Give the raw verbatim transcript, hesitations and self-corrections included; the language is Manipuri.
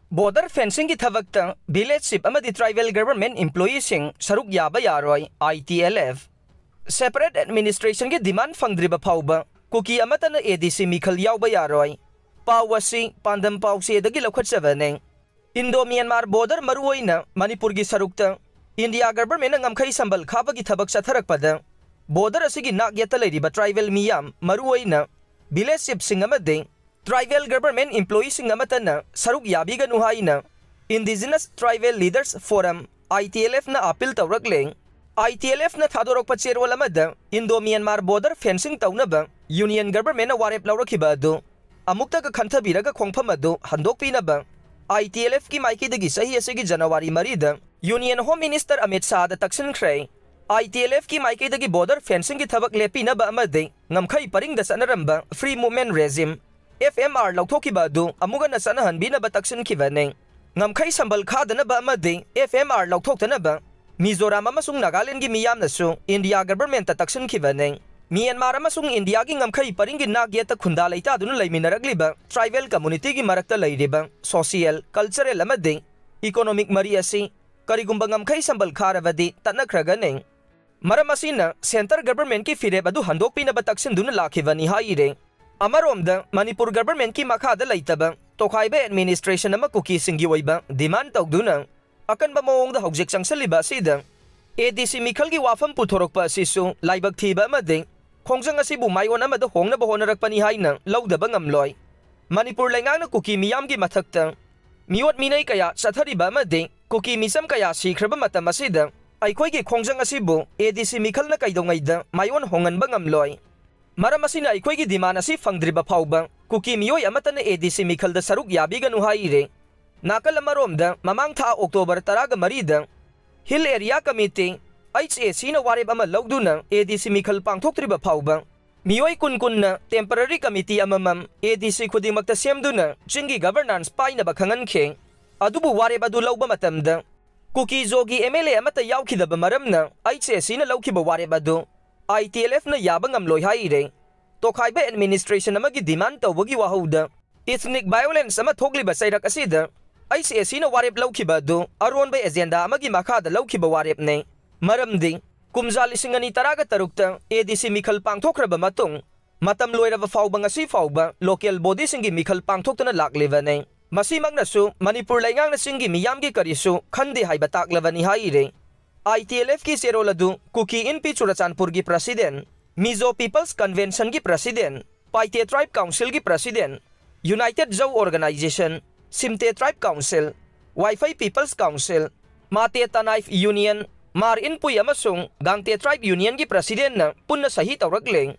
Border fencingꯒꯤ ꯊꯕꯛꯇ village chief ꯑꯃꯗꯤ tribal government employeeꯁꯤꯡ ꯁꯔꯨꯛ ꯌꯥꯕ ꯌꯥꯔꯣꯏ, I T L F꯫ Separate administrationꯒꯤ demand ꯐꯪꯗ꯭ꯔꯤꯕ ꯐꯥꯎꯕ ꯀꯨꯀꯤ ꯑꯃꯠꯇꯅ A D C ꯃꯤꯈꯜ ꯌꯥꯎꯕ ꯌꯥꯔꯣꯏ꯫ ꯄꯥꯎ ꯑꯁꯤ ꯄꯥꯟꯗꯝ ꯄꯥꯎꯆꯦꯗꯒꯤ ꯂꯧꯈꯠꯆꯕꯅꯤ꯫ Indo-Myanmar border, ꯃꯔꯨꯑꯣꯏꯅ ꯃꯅꯤꯄꯨꯔꯒꯤ ꯁꯔꯨꯛꯇ India governmentꯅ ꯉꯝꯈꯩ ꯁꯝꯕꯜ ꯈꯥꯕꯒꯤ ꯊꯕꯛ ꯆꯠꯊꯔꯛꯄꯗ border ꯑꯁꯤꯒꯤ ꯅꯥꯛ ꯌꯦꯠꯇ ꯂꯩꯔꯤꯕ tribal ꯃꯤꯌꯥꯝ, ꯃꯔꯨꯑꯣꯏꯅ village chiefꯁꯤꯡ ꯑꯃꯗꯤ tribal government employeeꯁꯤꯡ ꯑꯃꯠꯇꯅ ꯁꯔꯨꯛ ꯌꯥꯕꯤꯒꯅꯨ ꯍꯥꯏꯅ Indigenous Tribal Leaders Forum, I T L Fꯅ appeal ꯇꯧꯔꯛꯂꯦ꯫ I T L Fꯅ ꯊꯥꯗꯣꯔꯛꯄ ꯆꯦꯔꯣꯜ ꯑꯃꯗ Indo-Myanmar border fencing ꯇꯧꯅꯕ Union governmentꯅ ꯋꯥꯔꯦꯞ ꯂꯧꯔꯛꯈꯤꯕ ꯑꯗꯨ ꯑꯃꯨꯛꯇꯒ ꯈꯟꯊꯕꯤꯔꯒ ꯈꯣꯡꯐꯝ ꯑꯗꯨ ꯍꯟꯗꯣꯛꯄꯤꯅꯕ I T L Fꯀꯤ ꯃꯥꯏꯀꯩꯗꯒꯤ ꯆꯍꯤ ꯑꯁꯤꯒꯤ January ꯃꯔꯤꯗ Union Home Minister Amit ꯁꯥꯍꯗ ꯇꯛꯁꯤꯟꯈ꯭ꯔꯦ꯫ I T L Fꯀꯤ ꯃꯥꯏꯀꯩꯗꯒꯤ border fencingꯒꯤ ꯊꯕꯛ ꯂꯦꯞꯄꯤꯅꯕ ꯑꯃꯗꯤ ꯉꯝꯈꯩ ꯄꯔꯤꯡꯗ ꯆꯠꯅꯔꯝꯕ Free Movement Regime, F M R, ꯂꯧꯊꯣꯛꯈꯤꯕ ꯑꯗꯨ ꯑꯃꯨꯛ ꯍꯟꯅ ꯆꯠꯅꯍꯟꯕꯤꯅꯕ ꯇꯛꯁꯤꯟꯈꯤꯕꯅꯤ꯫ ꯉꯝꯈꯩ ꯁꯝꯕꯜ ꯈꯥꯗꯅꯕ ꯑꯃꯗꯤ F M R ꯂꯧꯊꯣꯛꯇꯅꯕ ꯃꯤꯖꯣꯔꯥꯝ ꯑꯃꯁꯨꯡ ꯅꯥꯒꯥꯂꯦꯟꯗꯒꯤ ꯃꯤꯌꯥꯝꯅꯁꯨ India governmentꯇ ꯇꯛꯁꯤꯟꯈꯤꯕꯅꯤ꯫ ꯃ꯭ꯌꯥꯟꯃꯥꯔ ꯑꯃꯁꯨꯡ ꯏꯟꯗꯤꯌꯥꯒꯤ ꯉꯝꯈꯩ ꯄꯔꯤꯡꯒꯤ ꯅꯥꯛ ꯌꯦꯠꯇ ꯈꯨꯟꯗꯥ ꯂꯩꯇꯥꯗꯨꯅ ꯂꯩꯃꯤꯟꯅꯔꯛꯂꯤꯕ tribal communityꯒꯤ ꯃꯔꯛꯇ ꯂꯩꯔꯤꯕ social, cultural ꯑꯃꯗꯤ economic ꯃꯔꯤ ꯑꯁꯤ ꯀꯔꯤꯒꯨꯝꯕ ꯉꯝꯈꯩ ꯁꯝꯕꯜ ꯈꯥꯔꯕꯗꯤ ꯇꯠꯅꯈ꯭ꯔꯒꯅꯤ꯫ ꯃꯔꯝ ꯑꯁꯤꯅ centre governmentꯀꯤ ꯐꯤꯔꯦꯞ ꯑꯗꯨ ꯍꯟꯗꯣꯛꯄꯤꯅꯕ ꯇꯛꯁꯤꯟꯗꯨꯅ ꯂꯥꯛꯈꯤꯕꯅꯤ ꯍꯥꯏꯔꯦ꯫ ꯑꯃꯔꯣꯝꯗ ꯃꯅꯤꯄꯨꯔ governmentꯀꯤ ꯃꯈꯥꯗ ꯂꯩꯇꯕ ꯇꯣꯈꯥꯏꯕ administration ꯑꯃ ꯀꯨꯀꯤꯁꯤꯡꯒꯤ ꯑꯣꯏꯕ demand ꯇꯧꯗꯨꯅ ꯑꯀꯟꯕ ꯃꯑꯣꯡꯗ ꯍꯧꯖꯤꯛ ꯆꯪꯁꯤꯜꯂꯤꯕ ꯑꯁꯤꯗ A D C ꯃꯤꯈꯜꯒꯤ ꯋꯥꯐꯝ ꯄꯨꯊꯣꯔꯛꯄ ꯑꯁꯤꯁꯨ ꯂꯥꯏꯕꯛ ꯊꯤꯕ ꯑꯃꯗꯤ ꯈꯣꯡꯖꯪ ꯑꯁꯤꯕꯨ ꯃꯥꯏꯑꯣꯟ ꯑꯃꯗ ꯍꯣꯡꯅꯕ ꯍꯣꯠꯅꯔꯛꯄꯅꯤ ꯍꯥꯏꯅ ꯂꯧꯗꯕ ꯉꯝꯂꯣꯏ꯫ ꯃꯅꯤꯄꯨꯔ ꯂꯩꯉꯥꯛꯅ ꯀꯨꯀꯤ ꯃꯤꯌꯥꯝꯒꯤ ꯃꯊꯛꯇ ꯃꯤꯑꯣꯠ ꯃꯤꯅꯩ ꯀꯌꯥ ꯆꯠꯊꯔꯤꯕ ꯑꯃꯗꯤ ꯀꯨꯀꯤ ꯃꯤꯆꯝ ꯀꯌꯥ ꯁꯤꯈ꯭ꯔꯕ ꯃꯇꯝ ꯑꯁꯤꯗ ꯑꯩꯈꯣꯏꯒꯤ ꯈꯣꯡꯖꯪ ꯑꯁꯤꯕꯨ A D C ꯃꯤꯈꯜꯅ ꯀꯩꯗꯧꯉꯩꯗ ꯃꯥꯏꯑꯣꯟ ꯍꯣꯡꯍꯟꯕ ꯉꯝꯂꯣꯏ꯫ ꯃꯔꯝ ꯑꯁꯤꯅ ꯑꯩꯈꯣꯏꯒꯤ demand ꯑꯁꯤ ꯐꯪꯗ꯭ꯔꯤꯕ ꯐꯥꯎꯕ ꯀꯨꯀꯤ ꯃꯤꯑꯣꯏ ꯑꯃꯠꯇꯅ A D C ꯃꯤꯈꯜꯗ ꯁꯔꯨꯛ ꯌꯥꯕꯤꯒꯅꯨ ꯍꯥꯏꯔꯤ꯫ ꯅꯥꯀꯜ ꯑꯃꯔꯣꯝꯗ ꯃꯃꯥꯡ ꯊꯥ October ꯇꯔꯥꯒ ꯃꯔꯤꯗ Hill Area Committee, H A Cꯅ ꯋꯥꯔꯦꯞ ꯑꯃ ꯂꯧꯗꯨꯅ A D C ꯃꯤꯈꯜ ꯄꯥꯡꯊꯣꯛꯇ꯭ꯔꯤꯕ ꯐꯥꯎꯕ ꯃꯤꯑꯣꯏ ꯀꯨꯟ ꯀꯨꯟꯅ temporary committee ꯑꯃꯃꯝ A D C ꯈꯨꯗꯤꯡꯃꯛꯇ ꯁꯦꯝꯗꯨꯅ ꯆꯤꯡꯒꯤ governance ꯄꯥꯏꯅꯕ ꯈꯪꯍꯟꯈꯤ꯫ ꯑꯗꯨꯕꯨ ꯋꯥꯔꯦꯞ ꯑꯗꯨ ꯂꯧꯕ ꯃꯇꯝꯗ ꯀꯨꯀꯤ ꯖꯣꯒꯤ M L A ꯑꯃꯠꯇ ꯌꯥꯎꯈꯤꯗꯕ ꯃꯔꯝꯅ H A Cꯅ ꯂꯧꯈꯤꯕ ꯋꯥꯔꯦꯞ ꯑꯗꯨ I T L Fꯅ ꯌꯥꯕ ꯉꯝꯂꯣꯏ ꯍꯥꯏꯔꯦ꯫ ꯇꯣꯈꯥꯏꯕ administration ꯑꯃꯒꯤ demand ꯇꯧꯕꯒꯤ ꯋꯥꯍꯧꯗ ethnic violence ꯑꯃ ꯊꯣꯛꯂꯤꯕ ꯆꯩꯔꯛ ꯑꯁꯤꯗ ꯑꯩꯆ ꯑꯦ ꯁꯤꯅ ꯋꯥꯔꯦꯞ ꯂꯧꯈꯤꯕ ꯑꯗꯨ ꯑꯔꯣꯟꯕ ꯑꯦꯖꯦꯟꯗꯥ ꯑꯃꯒꯤ ꯃꯈꯥꯗ ꯂꯧꯈꯤꯕ ꯋꯥꯔꯦꯞꯅꯤ꯫ ꯃꯔꯝꯗꯤ ꯀꯨꯝꯖꯥ ꯂꯤꯁꯤꯡ ꯑꯅꯤ ꯇꯔꯥꯒ ꯇꯔꯨꯛꯇ ꯑꯦ ꯗꯤ ꯁꯤ ꯃꯤꯈꯜ ꯄꯥꯡꯊꯣꯛꯈ꯭ꯔꯕ ꯃꯇꯨꯡ, ꯃꯇꯝ ꯂꯣꯏꯔꯕ ꯐꯥꯎꯕ ꯉꯁꯤ ꯐꯥꯎꯕ ꯂꯣꯀꯦꯜ ꯕꯣꯗꯤꯁꯤꯡꯒꯤ ꯃꯤꯈꯜ ꯄꯥꯡꯊꯣꯛꯇꯨꯅ ꯂꯥꯛꯂꯤꯕꯅꯤ꯫ ꯃꯁꯤꯃꯛꯅꯁꯨ ꯃꯅꯤꯄꯨꯔ ꯂꯩꯉꯥꯛꯅ ꯆꯤꯡꯒꯤ ꯃꯤꯌꯥꯝꯒꯤ ꯀꯔꯤꯁꯨ ꯈꯟꯗꯦ ꯍꯥꯏꯕ ꯇꯥꯛꯂꯕꯅꯤ ꯍꯥꯏꯔꯤ꯫ ꯑꯥꯏ ꯇꯤ ꯑꯦꯜ ꯑꯦꯐꯀꯤ ꯆꯦꯔꯣꯜ ꯑꯗꯨ ꯀꯨꯀꯤ ꯏꯟꯄꯤ ꯆꯨꯔꯆꯥꯟꯄꯨꯔꯒꯤ ꯄ꯭ꯔꯁꯤꯗꯦꯟ, ꯃꯤꯖꯣ ꯄꯤꯄꯜꯁ ꯀꯟꯚꯦꯟꯁꯟꯒꯤ ꯄ꯭ꯔꯁꯤꯗꯦꯟ, ꯄꯥꯏꯇꯦ ꯇ꯭ꯔꯥꯏꯕ ꯀꯥꯎꯟꯁꯤꯜꯒꯤ ꯄ꯭ꯔꯁꯤꯗꯦꯟ, ꯌꯨꯅꯥꯏꯇꯦꯗ ꯖꯧ ꯑꯣꯔꯒꯅꯥꯏꯖꯦꯁꯟ, ꯁꯤꯝꯇꯦ ꯇ꯭ꯔꯥꯏꯕ council, ꯋꯥꯏꯐꯩ peoples council, Mate ꯇꯅꯥꯏꯐ union, ꯃꯥꯔ ꯏꯟꯄꯨꯏ ꯑꯃꯁꯨꯡ ꯒꯥꯡꯇꯦ ꯇ꯭ꯔꯥꯏꯕ ꯌꯨꯅꯤꯌꯟꯒꯤ ꯄ꯭ꯔꯁꯤꯗꯦꯟꯅ ꯄꯨꯟꯅ ꯁꯍꯤ ꯇꯧꯔꯛꯂꯦ꯫